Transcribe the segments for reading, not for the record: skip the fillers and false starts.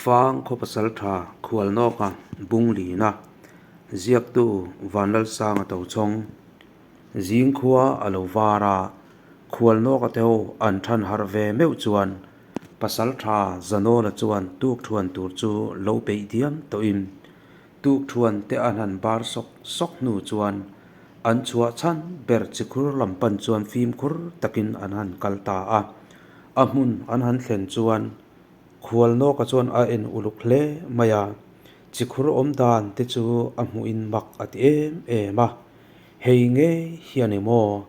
Fang khaw pasaltha Khualnawka Bunglina ziaktu Vanlalsanga Tochhawng zingkhua a lo var a, Khualnawka te ho an than harh ve meuh chuan pasaltha Zanawla chuan tukthuan tur chu lo peih diam tawhin tukthuan te an han bar sawk sawk hnu chuan an chhuah chhan ber chikhur lam pan chuan fimkhur takin an han kal ta a, a hmun an han thlen chuan Khualnawka chuan a en uluk hle mai a, chikhur awm dan te chu a hmuhin mak a ti em em a, hei ngei hian emaw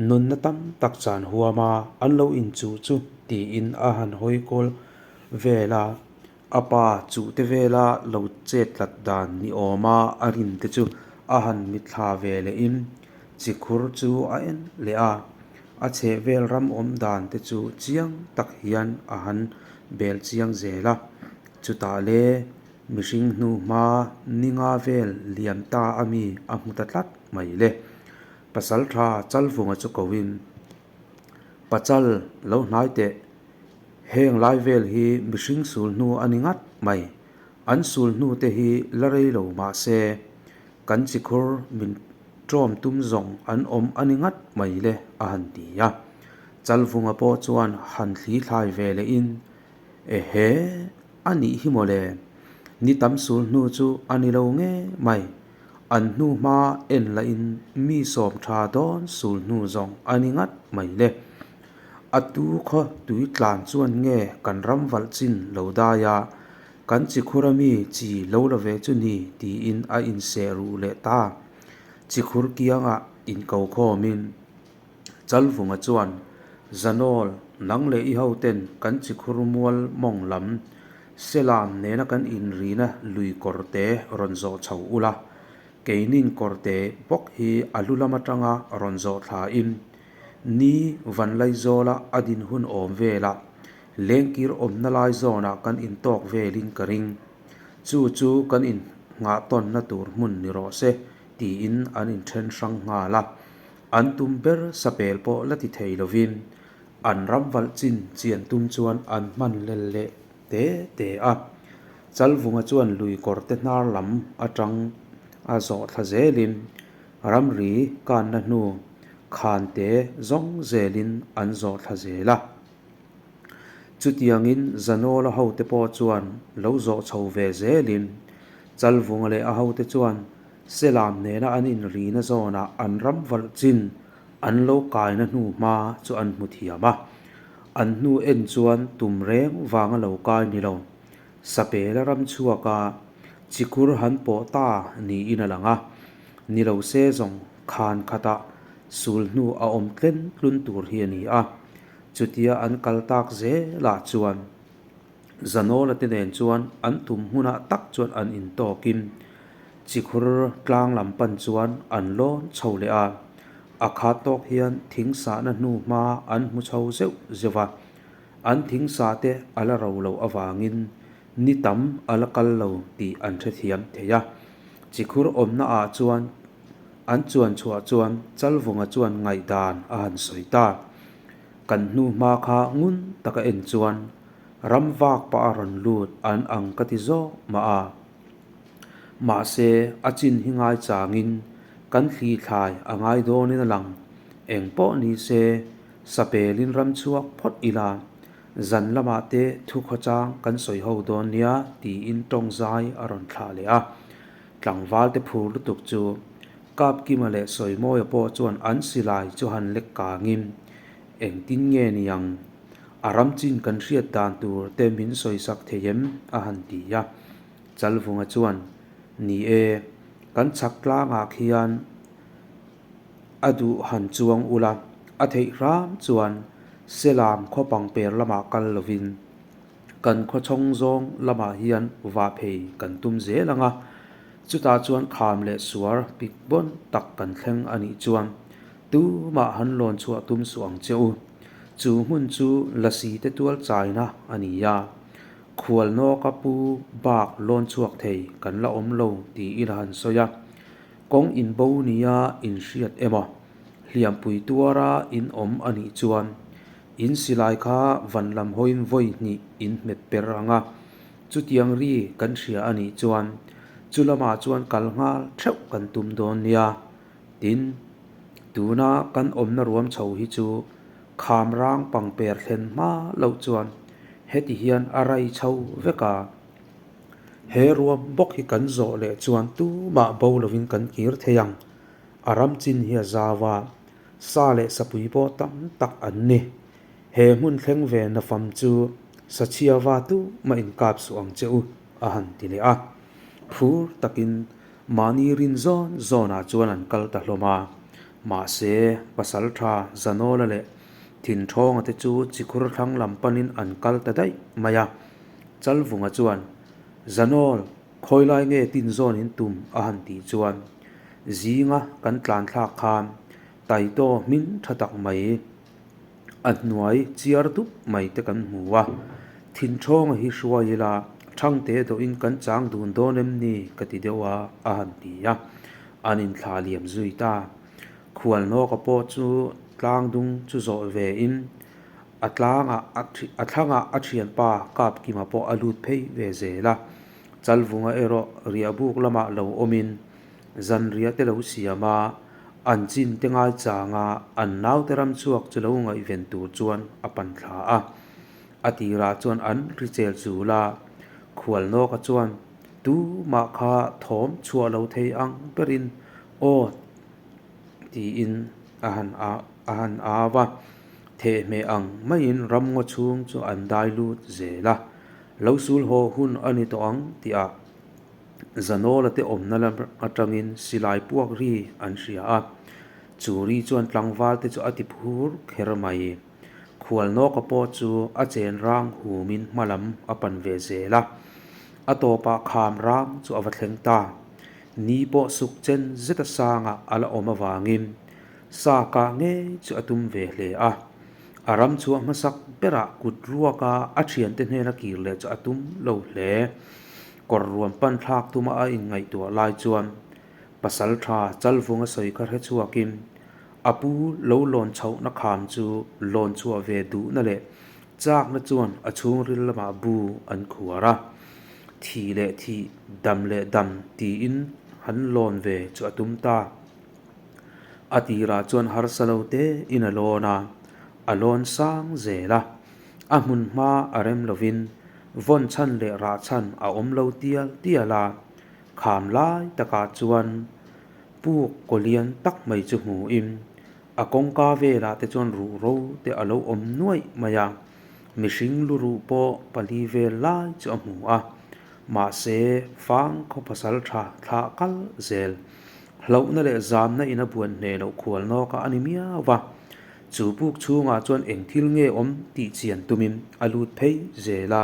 nunna tam tak chan huam a an lo inchuh chu tiin a han hawi kawl vel a, a pa chuh te vela lo chet tlat dan ni awma a rin te chu a han mitthla ve lehin chikhur chu a en leh a. A chhehvel ram awm dan te chu chiang tak hian a han bel chiang zel a, chutah le mihring hnu hma ni nga vel liam ta a mi a hmu ta tlat mai le. Pasaltha Chalvunga chu koin, Pachal lo hnai teh, heng lai vel hi mihring sul hnu a ni ngat mai, an sul hnu te hi la rei lo mah se, Kan chikhur min ṭawm tum zawng an awm a ni ngat mai le a han ti a. Chalvunga pawh chuan han thli thlai ve lehin, Ehe, a nih hi maw le? Ni tam sul hnu chu a ni lo nge mai. An hnu hma en lahin mi sawm tha dawn sul hnu zawng a ni ngat mai le. A tu khaw tui tlan chuan nge kan ram valh chin lo dai a, Kan chikhur a mi chi lo la ve chu ni tiin a inseh ruh leh ta. Chikhur kiangah inko khawmin Chalvunga chuan, Zanawl, nang leh i hoten kan chikhur mual mawng lam Selam nena kan inrina lui kawrte rawn zawh chho ula, keinin kawrte bawk hi a lu lam atanga rawn zawh thlain ni Vanlaizawla a din hun awm velah Lengkir awmna lai zawnah kan intawk velin ka ring. Chu chu kan innghah tawnna tur hmun ni rawh se, tiin an inthen hrang nghal a. An tum ber sapel pawh la ti thei lovin an ram valh chin chian tum chuan an hman lel leh te te a. Chalvunga chuan lui kawr te hnar lam atang a zawh thla zelin ramri kanna hnu khan te zawng zelin an zawh thla zel a. Chutiangin Zanawla hote pawh chuan lo zawh chho ve zelin Chalvunga leh a hote chuan Selam nena an inrina zawnah an ram valh chin an lo kaina hnu hma chu an hmu thiam a. An hnu en chuan tum reng vanga lo kai ni lo. Sapela ram chhuaka chikhur han pawh ta niin a lang a. Ni lo se zawng khan khatah sul hnu a awm tlen tlun tur hi a ni a. Chutia an kal tak zelah chuan Zanawla te nen chuan an tum hmunah tak chuan an intawkin chikhur tlang lam pan chuan an lawn chho leh a. A khat tawk hian thing sahna hnu hma an hmu chho zeuh zeuh a, an thing sah te a la ro loh avangin ni tam a la kal lo tih an hrethiam thei a. Chikhur awmna ah chuan An chuan chhuah chuan Chalvunga chuan ngaihdan a han sawi ta. Kan hnu hma kha ngun taka en chuan ram vak pah a rawn lut an ang ka ti zawk mah a. Mahse, a chin hi ngai changin kan thli thlai a ngai dawnin a lang. Eng pawh ni se, sapelin ram chhuak phawt ila, zan lamah te thu khawchang kan sawi ho dawn nia tiin tawng zai a rawn thlah leh a. Tlangval te phur lutuk chu Kapkima leh Sawimawia pawh chuan an silai chu han lek kangin, Engtin nge niang? A ram chin kan hriat dan tur te min sawisak thei em? a han ti a. Chalvunga chuan, Ni e, kan chhak tlangah khian a duh han chuang ula, a theih hram chuan Selam khawpang per lamah kal lovin, Kan khawchhawng zawng lamah hian vah phei kan tum zel ang a, chutah chuan kham leh suar pik bawn tak kan thleng a nih chuan tumah han lawn chhuah tum suh ang che u. Chu hmun chu lasi te tual chaina a ni a, khual nawka pu bak lawn chhuak thei kan la awm lo tiin a han sawi a, kawng inbo nia inhriat emaw hliampui tuara in awm a nih chuan In silai kha van lam hawiin vawi hnih in hmet per ang a, Chutiang ri kan hria a nih chuan chu lamah chuan kal nghal theuh kan tum dawn nia. Tin, tuna kan awmna ruam chho hi chu kham rang pangper thlen hma loh chuan heti hian a rai chho vek a. He ruam bawk hi kan zawh leh chuan tumah bo lovin kan kir thei ang. A ram chin hi a zau a, sa leh sapui pawh tam tak an ni. He hmun thleng ve nafam chu sachhiava tumah inkap suh ang che u, a han ti leh a. Phur takin mahni rin zawn zawnah chuan an kal ta hlawm a. Mahse, Pasaltha Zanawla leh Thinṭhawnga te chu chikhur thlang lam panin an kal ta daih mai a. Chalvunga chuan, Zanawl, khawilai nge tin zawn in tum? a han tih chuan, Zinga kan tlan thlak khan Taitaw hming tha tak mai, a hnuai chiar dup mai te kan hmu a, Thinṭhawnga hi hruai ila Thangte dawhin kan chang dun dawn em ni? ka ti deuh a, a han ti a, an inthlah liam zui ta. Khualnawka pawh chu tlangdung chu zawh ve in, A tlangah a thlangah a thianpa Kapkima pawh a lut phei ve zel a, Chalvunga erawh riahbuk lamah lo awmin zanriah te lo siam a, an chin te ngaichanga an naute ram chhuak chu lo ngaihven tur chuan a pan thla a. A tirah chuan an ri chel chul a, Khualnawka chuan tumah kha thawm chhuah lo thei ang berin aw tiin a han a han au a. Thehmeh ang maiin ramngaw chhung chu an dai lut zel a, lo sul haw hun a ni tawh ang tihah Zanawla te awmna lam atangin silai puak ri an hria a, chu ri chuan tlangval te chu a ti phur kher mai. Khualnawka pawh chu a chen rang humin hma lam a pan ve zel a, a tawpah kham rang chu a va thleng ta. Ni pawh suk chen zeta sangah a la awm avangin Sa kah ngei chu a tum ve hle a, a ram chhuah hmasak berah kut ruaka a thiante hnena kir leh chu a tum lo hle. Kawr ruam pan thlak tuma a inngaihtuah lai chuan pasal tha Chalvunga sawi kha hre chhuakin a pu lo lawn chhohna kham chu lawn chhuah ve duhna leh chakna chuan a chhungril lamah bu an khuar a, thih leh thih, dam leh dam tiin han lawn ve chu a tum ta. A tirah chuan harsa lo te in a lawn a, a lawn sang zel a. A hmun hma a rem lovin vawn chhan leh rah chhan a awm lo tial tial a, kham lai takah chuan puk kaw lian tak mai chu hmuhin a kawngka velah te chuan ruhro te a lo awm nuaih mai a, mihring lu ruh pawh pali vel lai chu a hmu a, mahse fang khaw pasal tha thlah kal zel. Hlauhna leh zamna in a buan hneh loh khual nawk a a ni miau va. Chu puk chhungah chuan eng thil nge awm tih chian tumin a lut phei zel a.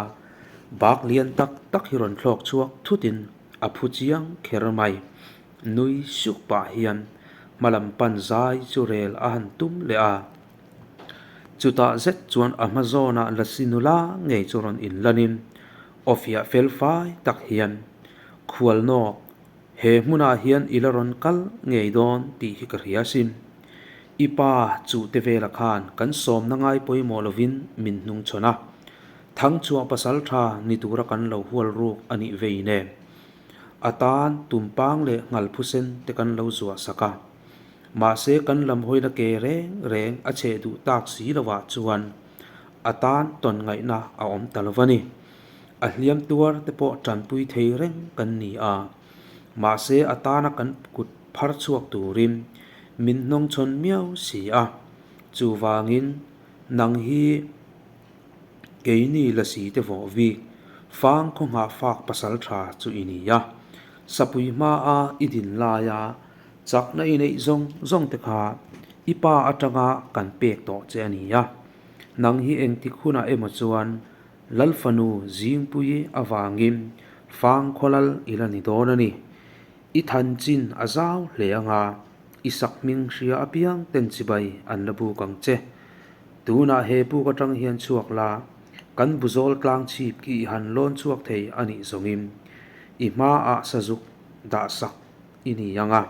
Bak lian tak tak hi rawn thlawk chhuak thutin a phu chiang kher mai. Nui suk pah hian hmalam pan zai chu rel a han tum leh a. Chutah zet chuan a hma zawnah lasi nula ngei chu rawn inlanin aw fiah fel fai tak hian khual nawk He hmunah hian i la rawn kal ngei dawn tih hi ka hria asin. I pa chuhte vela khan kan sawmna ngai pawimawh lovin min hnungchhawn a, Thangchhuah pasal tha ni tura kan lo hual ruk a nih vei nen. A tan tumpang leh nghalphusen te kan lo zuah sak a. Mahse kan lam hawina ke reng reng a cheh duh tak si lovah chuan a tan tawn ngaihna a awm ta lo va ni. A hliam tuar te pawh tanpui thei reng kan ni a, mahse a tana kan kut phar chhuak turin min hnawngchhawn miau si a, chuvangin nang hi keini lasi te vawh bik fang khaw nghah fak pasal tha chu i ni a, sapui hmaa i din laia chakna i neih zawng zawng te kha i pa atanga kan pek tawh che a ni a, nang hi engtik hunah emaw chuan Lalfanu Zingpui avangin fang khawlal i la ni dawn a ni. I than chin a zau hle anga i sak hming hria apiang ten chibai an la buk ang che. Tunah he buk atang hian chhuak la, kan buzawl tlang chhip khi i han lawn chhuak thei a nih zawngin i hmaah sazuk dah sak i ni anga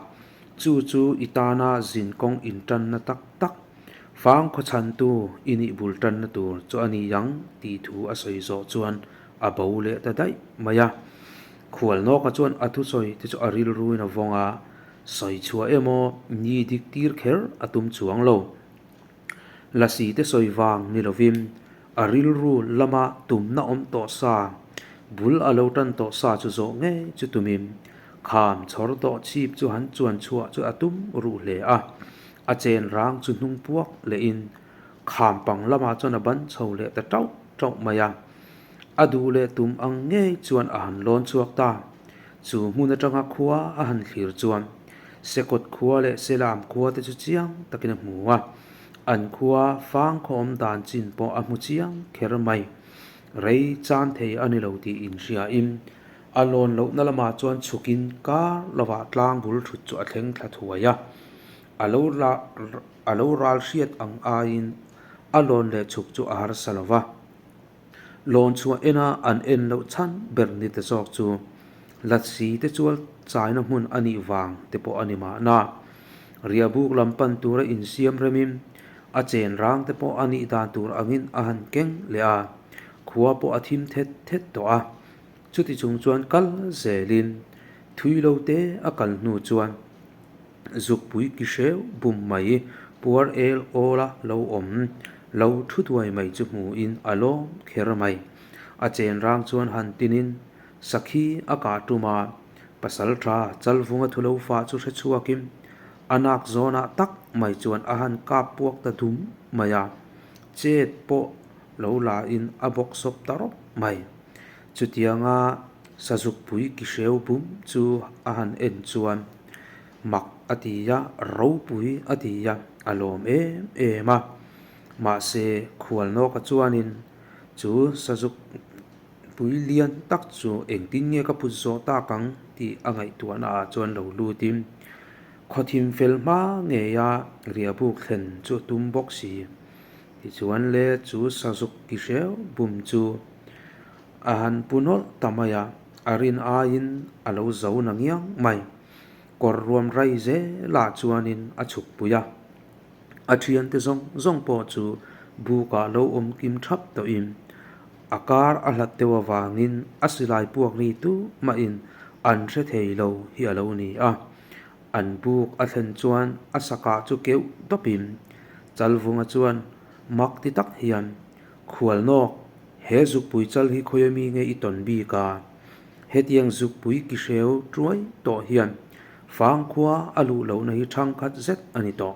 chu chu i tana zinkawng intanna tak tak Fang khawchhantu i nih bul tanna tur chu a ni ang tih thu a sawi zawh chuan a bo leh ta daih mai a. Khualnawka chuan a thusawi te chu a rilruin a vawng a, sawi chhuah emaw ni dik tir kher a tum chuang lo. Lasi te sawi vang ni lovin a rilru lama tumna awm tawh sa, bul a lo tan tawh sa chu zawh ngei chu tumin kham chhawr tawh chhip chu han chuan chhuah chu a tum ruh hle a. A chen rang chu hnung puak lehin kham pang lamah chuan a ban chho leh ta tauh tauh mai a. A duh leh tum ang ngei chuan a han lawn chhuak ta. Chu hmun atanga khua a han thlir chuan Sekawt khua leh Selam khua te chu chiang takin a hmu a, an khua fang khawm dan chin pawh a hmu chiang kher mai. Rei chan thei a ni lo tih inhriain a lawn lohna lamah chuan chhukin kar lovah tlang bul thut chu a thleng thla thuai a. A lo a lo ral hriat ang aiin a lawn leh chhuk chu a harsa lo va. Lawn chhuah ena an en loh chhan ber ni ta zawk chu Latsi te chual chaina hmun a nih vang te pawh a ni mahna. Riahbuk lam pan tura insiam remin a chen rang te pawh a nih dan tur angin a han keng leh a, khua pawh a thim thet thet tawh a. Chuti chung chuan kal zelin thui lo te a kal hnu chuan Zukpui ki hreu bum mai puar el awla lo awm lo thu duai mai chu hmuin a lawm kher mai. A chen rang chuan han tinin sakhi a kah tum a, pasal tha Chalvunga thu lo fah chu hre chhuakin a nak zawnah tak mai chuan a han kap puak ta dum mai a, chet pawh lo la in a bawk sawp ta rawp mai. Chutianga sazukpui ki hreu bum chu a han en chuan Mak a ti a, ropui a ti a, a lawm em em a. Mahse, Khualnawka chuanin chu sazuk pui lian tak chu engtin nge ka put zawh tak ang tih a ngaihtuahna ah chuan lo lutin khawthim fel hma ngeia riahbuk thlen chu a tum bawk si. Tichuan le chu sazuk ki hreu bum chu a han pu nawlh ta mai a, a rin aiin a lo zo na ngiang mai. Kawr ruam rai zelah chuanin a chhuk pui a, a thiante zawng zawng pawh chu bukah lo awm kim thap tawhin a kar a hlat deuh avangin a silai puak ri tu mahin an hre thei lo hi a lo ni a. An buk a thlen chuan a sakah chu keuh dawpin Chalvunga chuan mak ti tak hian, Khualnawk, he zukpui chal hi khawi ami nge i tawn bik a? Hetiang zukpui ki hreu tuai tawh hian fangkhua a luh lohna hi thangkhat zet a ni tawh.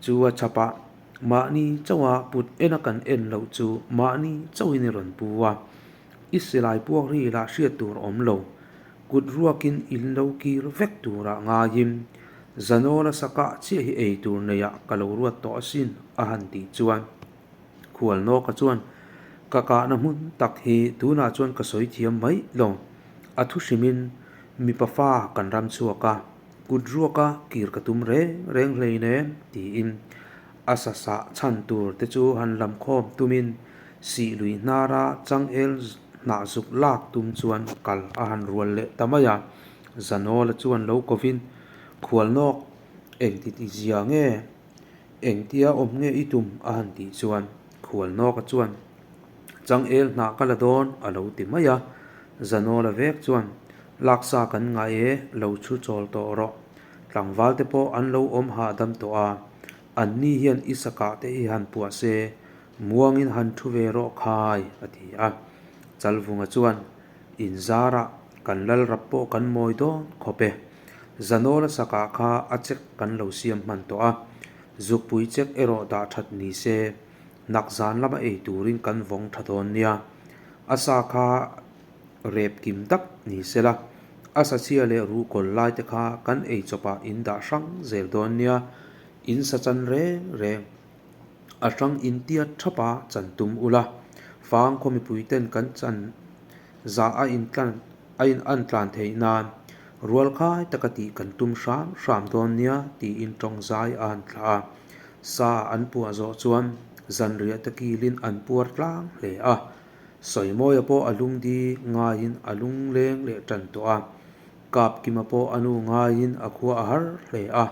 Chu a chhapah mahni chauha put ena kan en loh chu mahni chauhin i rawn pu a, i silai puak ri lah hriat tur awm lo, kut ruakin in lo kir vek turah ngaiin Zanawla sakah chiah hi ei tur neiah ka lo ruat tawh asin a han tih chuan Khualnawka chuan, Ka kahna hmun tak hi tunah chuan ka sawi thiam mai lo. A thu hrimin mipa fa kan ram chhuak a, kut ruaka kir ka tum reng reng hlein em? tiin a sa sah chhan tur te chu han lam khawm tumin sih lui hnara changel hnah zuk lak tum chuan kal a han rual leh ta mai a. Zanawla chuan lo kovin, Khualnawk, engti ti zia nge? Engtia awm nge i tum? a han tih chuan Khualnawka chuan, Changel hnah ka la dawn a lo ti mai a. Zanawla vek chuan, Laksa kan ngah e, lo chhu chawl tawh rawh. Tlangval te pawh an lo awm hahdam tawh a, anni hian i sakah te hi han puah se, muangin han thu ve rawh khai, a ti a. Chalvunga chuan, Inzarah kan lalrap pawh kan mawi dawn khawp e. Zanawla sakah kha a check kan lo siam hman tawh a, zukpui check erawh dah that ni se, nak zan lama ei turin kan vawng tha dawn nia. A sa kha rep kim tak ni se la, a sa chhia leh ruh kawl lai te kha kan ei chawpah in dah hrang zel dawn nia, in sa chan reng reng a hrang in tiat thap a chan tum ula, fang khaw mipui ten kan chan Zah a intlan a in an tlan theih nan rual khai taka tih kan tum hram hram dawn nia tiin tawng zai a han thlah a. Sa an puah zawh chuan zanriah te kilin an puar tlang hle a. Sawimawia pawh a lungdi ngaiin a lungleng leh tan tawh a. Kapkima pawh a nu ngaiin a khua a har hle a.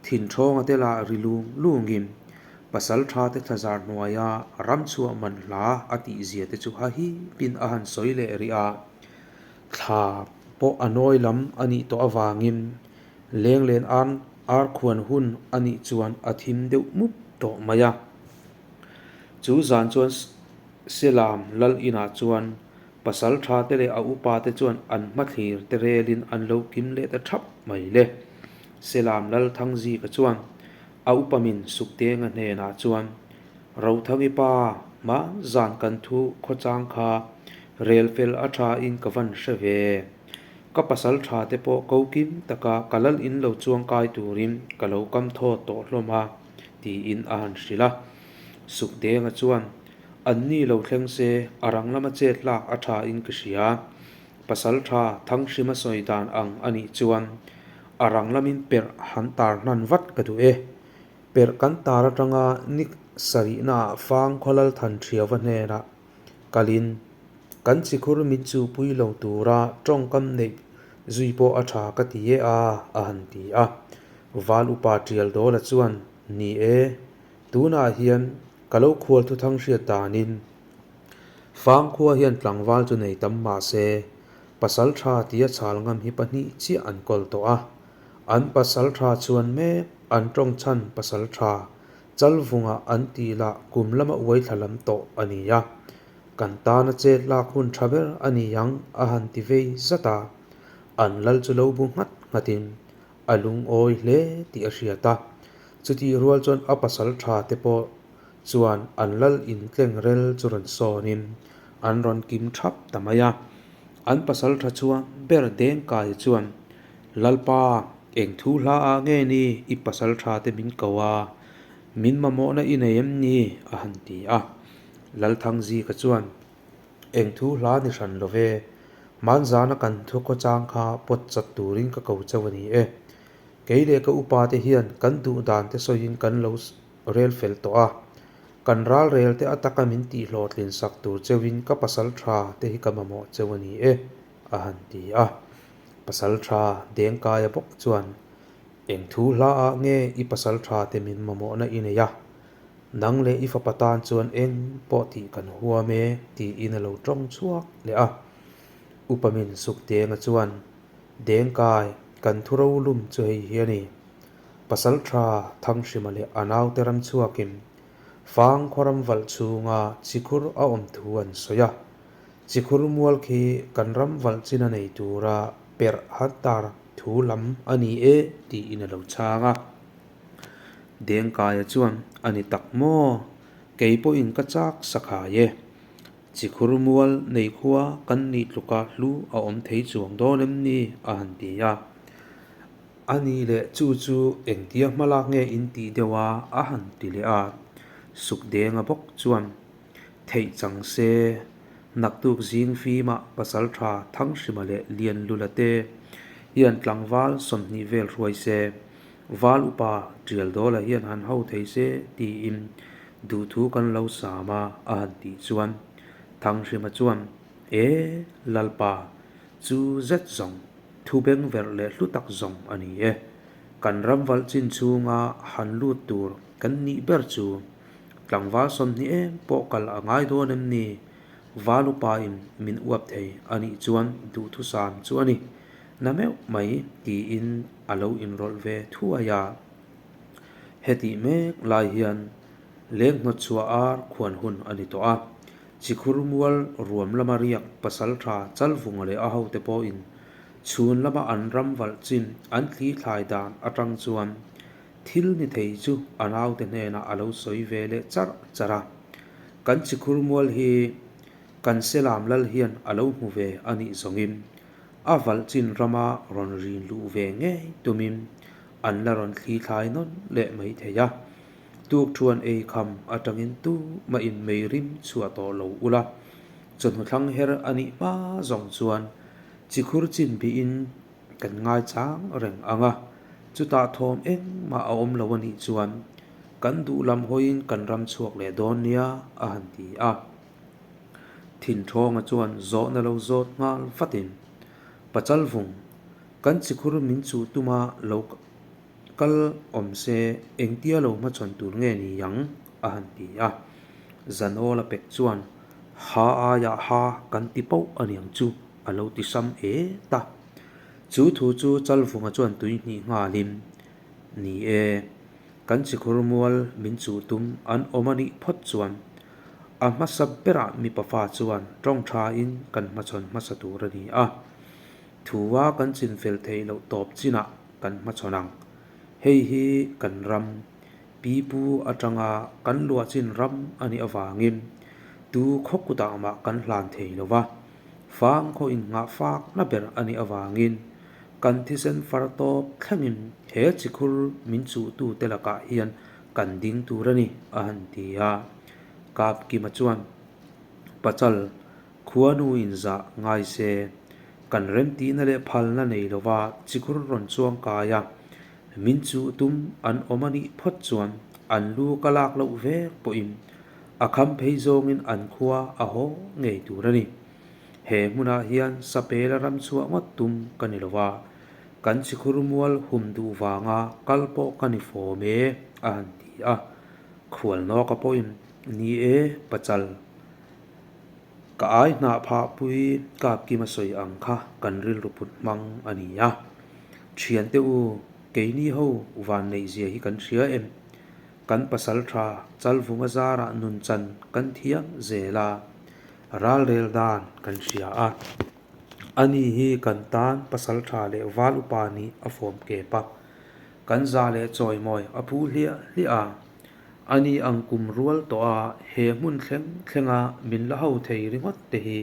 Thinṭhawnga te lah ri lung lungin. Pasalṭhate thlazar hnuaia ramchhuah man hla a tihzia te chu hahipin a han sawi leh rih a. Thla pawh a nawi lam a nih tawh avangin lenglen an ar khuan hun a nih chuan a thim deuh mup tawh mai a. Chu zan chuan Selam lal inah chuan pasalṭhate leh a upate chuan an hmathlir te relin an lo kim leh ta ṭhap mai le. Selam lal Thangzika chuan a upa min Suktenga hnenah chuan, Rothangi pa, hma zan kan thu khawchang kha rel fel a tha in ka van hre ve. Ka pasal tha te pawh ko kim taka ka lal in lo chuang kai turin ka lo kam thaw tawh hlawm a, tiin a han hrilh a. Sukdenga chuan, An ni lo thleng se, a rang lama chet lak a tha in ka hria. Pasal tha Thanghrima sawi dan ang a nih chuan a rang lamin perh han tar hnan vat ka duh e. Perh kan tar atanga ni sarihnaah fang khawlal than thiauva hnenah kalin kan chikhur min chupui lo tura tawngkam neih zui pawh a tha ka ti e a, a han ti a. Val upa Tial Dawla chuan, Ni e, tunah hian ka lo khual thuthang hriat danin Fangkhua hian tlangval chu nei tam mah se, pasal tha tia chhal ngam hi pahnih chiah an kawl tawh a. An pasal tha chuan mek an tawng chhan pasal tha Chalvunga an tih lah kum lama uai thla lam tawh a ni a. Kan tana chet lak hun tha ber a ni ang a han ti vei zat a. An lal chu lo bu nghat nghatin a lungawi hle tih a hriat a. Chutih rual chuan a pasal tha te pawh chuan an lal intleng rel chu rawn sawnin an rawn kim thap ta mai a. An pasal tha chuan ber Dengkai chuan, Lalpa, eng thu hla ah nge ni i pasal tha te min ko a, min mamawhna i nei em ni? a han ti a. Lalthangzika chuan, Eng thu hla ni hran lo ve, hmanzana kan thu khawchang kha pawt chat turin ka ko chauh a ni e. Kei leh ka upa te hian kan duh dan te sawiin kan lo rel fel tawh a, kan ral rel te ataka min tih hlawhtlin sak tur cheuhin ka pasal tha te hi ka mamawh cheu a ni e, a han ti a. Pasal tha Dengkaia bawk chuan, Eng thu hla ah nge i pasal tha te min mamawhna i nei a? Nang leh i fapa tan chuan eng pawh tih kan huam e, tiin a lo tawng chhuak leh a. Upa min suk Denga chuan, Dengkai, kan thu rolum chu hei hi a ni. Pasalṭha Thanghrima leh a naute ram chhuakin Fang khawram valh chhunga chikhur a awm thu an sawi a. Chikhur mual khi kan ram valh chin a nei tura perh han tar thu lam a ni e tiin a lo chhang a. Dengkaia chuan, A ni tak maw? Kei pawhin ka chak sakhai e. Chikhur mual nei khua kan nih tluka hlu a awm thei chuang dawn em ni? a han ti a. A ni leh chu chu engtia hmalak nge in tih deuh a a han ti leh a. Sukdenga bawk chuan theih chang se, naktuk zing fimah pasaltha Thanghrima leh Lianlula te hian tlangval 20 vel hruai se, Val upa Tialdawla hian han ho thei se tiin duhthu kan lo sam a a han tih chuan Thanghrima chuan, E Lalpa, chu zet zawng Thu beng verh leh hlu tak zawng a ni e. Kan ram valh chin chhunga han lut tur kan nih ber chu tlangval 20 em pawh kal a ngai dawn em ni? Val upain min uap thei a nih chuan duhthusam chu a ni. Na meuh mai tiin a lo inrawlh ve thuai a. Hetih mek lai hian leng hnawt chhuah ar khuan hun a ni tawh a. Chikhur mual ruam lama riak pasaltha Chalvunga leh a hote pawhin chhun lama an ram valh chin an thli thlai dan atang chuan thil ni thei chu a naute hnenah a lo sawi ve leh charh charh a. Kan chikhur mual hi kan Selam lal hian a lo hmu ve a nih zawngin a valh chin rama rawn rin luh ve ngei tumin an la rawn thli thlai nawn leh mai thei a. Tukṭhuan ei kham aṭangin tumah in mei rim chhuah tawh lo ula, chawhnu thlang her a nih hma zawng chuan chikhur chin bihin kan ngaichang reng ang a, chutah thawm engmah a awm lo a nih chuan kan duh lam hawiin kan ram chhuak leh dawn nia a han ti a. Thinṭhawnga chuan zawhna lo zawt nghal vatin, Pachalvung, kan chikhur min chuh tuma lo Kal awm se engtia lo hmachhawn tur nge ni ang? a han ti a. Zanawla pek chuan, Ha aiah ha kan ti pauh a niang chu, a lo ti sam et a. Chu thu chu Chalvunga chuan tui hnih nghalin, Ni e, kan chikhur mual min chuh tum an awm a nih phawt chuan a hmasa berah mipa fa chuan tawng thain kan hmachhawn hmasa tur a ni a. Thua kan chinfel theih loh tawp chinah kan hmachhawn ang. Hei hi kan ram, pipu atanga kan luah chin ram a nih avangin tu khaw kutah mah kan hlan thei lo va, fang khaw innghah fakna ber a nih avangin kan thisen far tawp thlengin he chikhur min chuhtute lakah hian kan ding tur a ni, a han ti a. Kapkima chuan, Pachal, Khuanu inzah ngai se, kan remtihna leh phalna nei lova chikhur rawn chuang kai a, min chuh tum an awm a nih phawt chuan an lu ka lak loh vek pawhin a kham phei zawngin an khua a haw ngei tur a ni. He hmunah hian sapela ram chhuah ngawt tum ka ni lova, kan chikhur mual hum duh vanga kal pawh ka ni fawm e, a han ti a. Khualnawka pawhin, Ni e, pachal. Ka ai hnah phah pui Kapkima sawi ang kha kan rilru put hmang a ni a. Thiante u, keini ho van neih zia hi kan hria em? Kan pasal tha Chalvunga zarah nun chan kan thiam zel a, ralrel dan kan hria a. Ani hi kan tan pasal tha leh val upa nih a fawm kep a, kan za leh chawimawi a phu hliah hliah a. A ni ang kum rual tawh a he hmun thleng thlenga min la ho thei ringawt te hi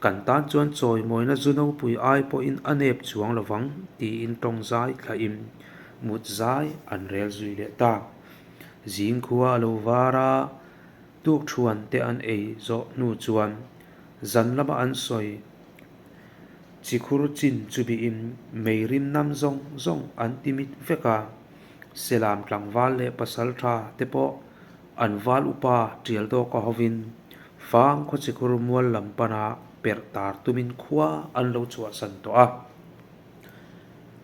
kan tan chuan chawimawina zu nopui ai pawhin a nep chuang lovang tiin tawng zai thlahin mut zai an rel zui leh ta. Zing khua a lo var a, tukthuan te an ei zawh hnu chuan zan lama an sawi chikhur chin chu bihin mei rim nam zawng zawng an ti mit vek a. Selam tlangval leh pasal tha te pawh an val upa tial dawk a hovin fang khawchikhur mual lam pana perh tar tumin khua an lo chhuahsan tawh a.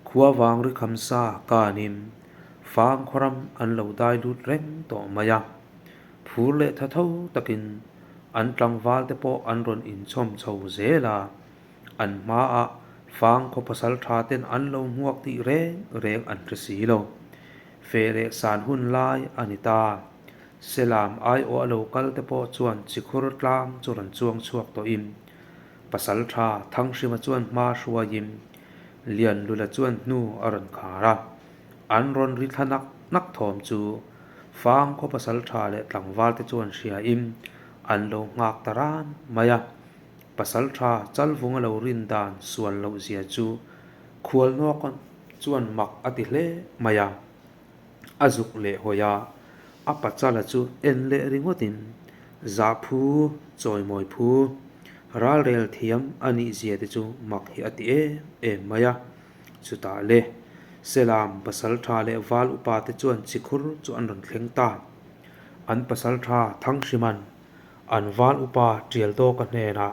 Khua vang ri kham sa kanin fang khawram an lo dai lut reng tawh mai a. Phur leh tha tho takin an tlangval te pawh an rawn inchhawm chho zel a. An hmaah fang khaw pasal tha ten an lo hmuak tih reng reng an hre si lo. Fe leh san hun lai a ni ta. Selam aiawh a lo kal te pawh chuan chikhur tlang chu rawn chuang chhuak tawhin pasal tha Thanghrima chuan hma hruaiin Lianlula chuan hnu a rawn khar a. An rawn ri thla nak nak thawm chu fang khaw pasal tha leh tlangval te chuan hriain an lo nghak ta ran mai a. Pasal tha Chalvunga lo rin dan sual loh zia chu Khualnawk chuan mak a ti hle mai a. A zuk leh hawi a, a pachala chu en leh ringawtin zahphu, chawimawi phu, ralrel thiam a nih zia te chu mak hi a ti em em mai a. Chutah le, Selam pasal tha leh val upa te chuan chikhur chu an rawn thleng ta. An pasal tha Thangsiman An val upa Tialdawka hnenah,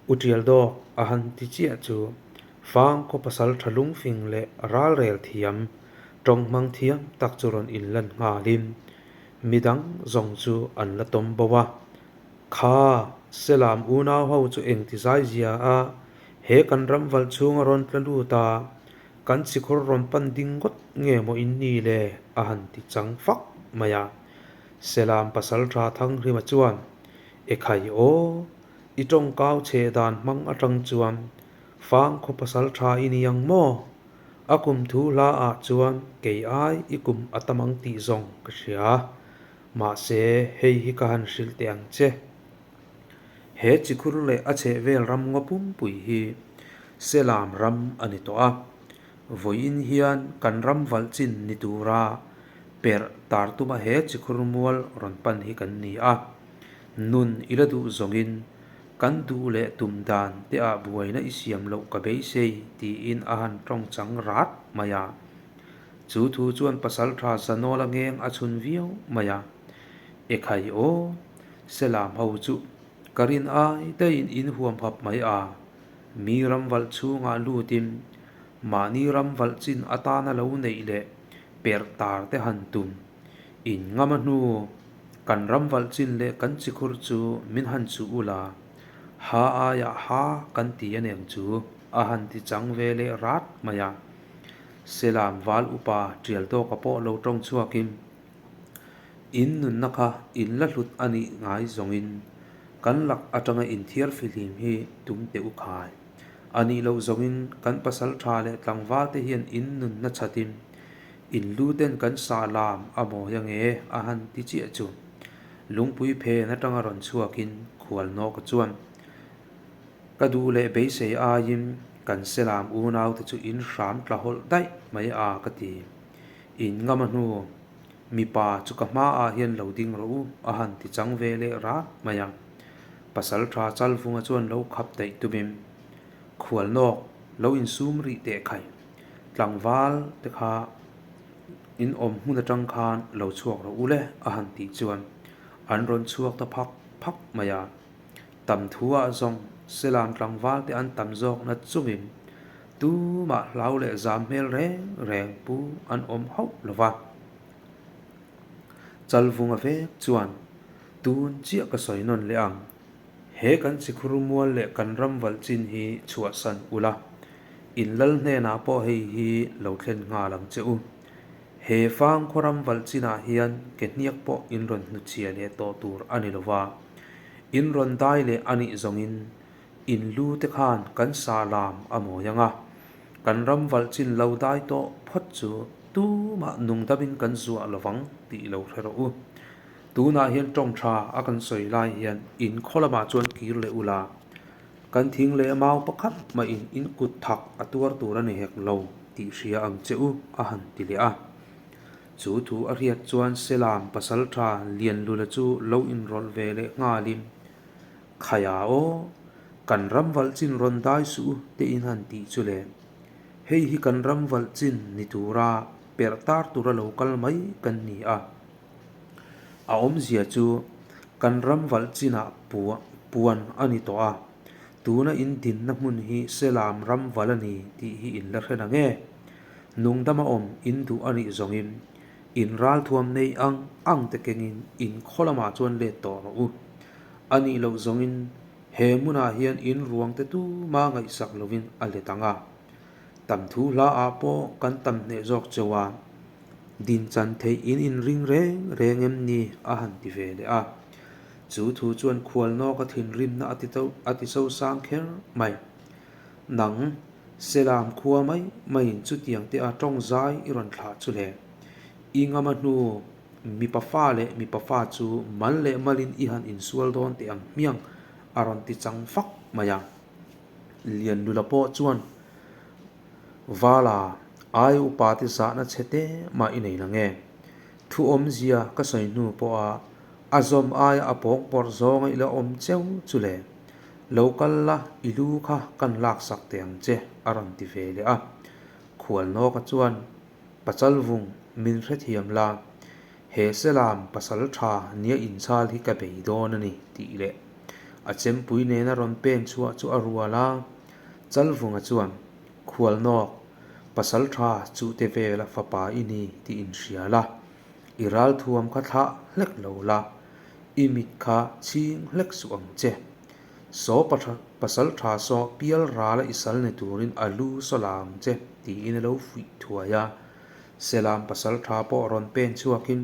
U Tialdawk, a han ti chiah chu Fang khaw pasal tha lungfing leh ralrel thiam, tawng hmang thiam tak chu rawn inlan nghalin midang zawng chu an la tawm bo a. Kha, Selam unau ho chu engti zai zia a, he kan ram valh chhunga rawn tla lut a, kan chikhur rawn pan ding ngawt nge maw in ni le? a han ti chang fak mai a. Selam pasal tha Thanghrima chuan, Ekhai aw, i tawngkau chhe dan hmang atang chuan fang khaw pasal tha i ni ang maw? A kum thu hla ah chuan kei ai i kum a tam ang tih zawng ka hria. Mahse, hei hi ka han hrilh teh ang che. He chikhur leh a chhehvel ram ngaw pumpui hi Selam ram a ni tawh a. Vawiin hian kan ram valh chin ni tura perh tar tuma he chikhur mual rawn pan hi kan ni a. Nun i la duh zawngin kan duh leh tum dan te ah buaina i siam loh ka beisei tiin a han tawng chang rat mai a. Chu thu chuan pasal tha Zanawla ngeng a chhun viau mai a. Ekhai aw, Selam ho chu ka rin ai daihin in huam hap mai a. Mi ram valh chhungah lutin mahni ram valh chin atana lo neih leh perh tar te han tum in ngam a hnu. Kan ram valh chin leh kan chikhur chu min han chuh ula, ha aiah ha kan ti a neng chu, a han ti chang ve leh rat mai a. Selam val upa tial tawka pawh lo tawng chhuakin, In nunna kha in la hlut a nih ngai zawngin kan lak atanga inthiar fihlim hi tum teh u khai. A nih loh zawngin kan pasal tha leh tlangval te hian in nunna chhatin in lu ten kan sah lam a mawi ange a han ti chiah chu. Lungpui phen atanga rawn chhuakin Khualnawka chuan ka duh leh beisei aiin kan Selam unaute chu in hram tla hawlh daih mai a ka ti. In ngam a hnu mipa chu ka hmaah hian lo ding rawh u a han ti chang ve leh rat mai a. Pasal tha Chalvunga chuan lo khap daih tumim Khualnawk lo insum rih teh khai. Tlangval te kha in awm hmun atang khan lo chhuak rawh u le a han tih chuan an rawn chhuak ta phak phak mai a. Tam thu ah zawng Selam tlangval te an tam zawk na chungin tumah hlau leh zam hmel reng reng pu an awm hauh lo va. Chalvunga vek chuan tun chiah ka sawi nawn leh ang. He kan chikhur mual leh kan ram valh chin hi chhuahsan ula, in lal hnenah pawh hei hi lo thlen nghal ang che u. He fang khaw ram valh chinah hian ke hniak pawh in rawn hnuchhia leh tawh tur a ni lova, in rawn dai leh a nih zawngin in lu te khan kan sa lam a mawi ang a, kan ram valh chin lo dai tawh phawt chu tumah nungdamin kan zuah lovang tih lo hre rawh u. Tunah hian tawng tha a kan sawi lai hian in khaw lamah chuan kir leh ula, kan thing leh mau pakhat mahin in kut thak a tuar tur a ni hek lo tih hria ang che u a han ti leh a. Chu thu a hriat chuan Selam pasal tha Lianlula chu lo inrawlh ve leh nghalin, Khaia aw, kan ram valh chin rawn dai suh u te in han tih chu le. Hei hi kan ram valh chin ni tura perh tar tura lo kal mai kan ni a. A awmzia chu kan ram valh chinah puan a ni tawh a, tuna in dinna hmun hi Selam ram valh a ni tih hi in la hre na nge? Nungdama awm in duh a nih zawngin in ralthuam nei ang ang te kengin in khaw lamah chuan let tawh rawh u. A nih loh zawngin he hmunah hian in ruang te tuma ngaihsak lovin a let ang a. Tam thu hla ah pawh kan tam hneh zawk cheu a. Dinchan theih in inring reng reng em ni? a han ti ve leh a. Chu thu chuan khualnawka thinrimna a ti a ti sosang kher mai. Nang, Selam khua mai maiin chutiang te a tawng zai i rawn thlah chu le. I ngama hnu mipa fa leh mipa fa chu mal leh malin i han insual dawn teh ang hmiang a rawn ti chang fak mai a. Lianlula pawh chuan Vala, ai upa te zahna chhe te mah i nei la nge? Thu awmzia ka sawi hnu pawha a zawm aia a pawng pawrh zawnga i la awm cheu chu le. Lo kal la, i lu kha kan laksak teh ang che, a rawn ti ve leh a. Khualnawka chuan, Pachalvung, min hrethiam la, he Selam pasal tha nia inchhal hi ka bei dawn a ni, tih leh a chempui nena rawn pen chhuah chu a rual a. Chalvunga chuan, Khualnawk, pasal tha chuhte vela fapa i ni tih inhria la, i ralthuam kha thlah hlek lo la, i mit kha chhing hlek suh ang che. Saw pasal tha saw pial rala i sal ni turin a lu saw la ang che, tiin a lo fuih thuai a. Selam pasal tha pawh rawn pen chhuakin.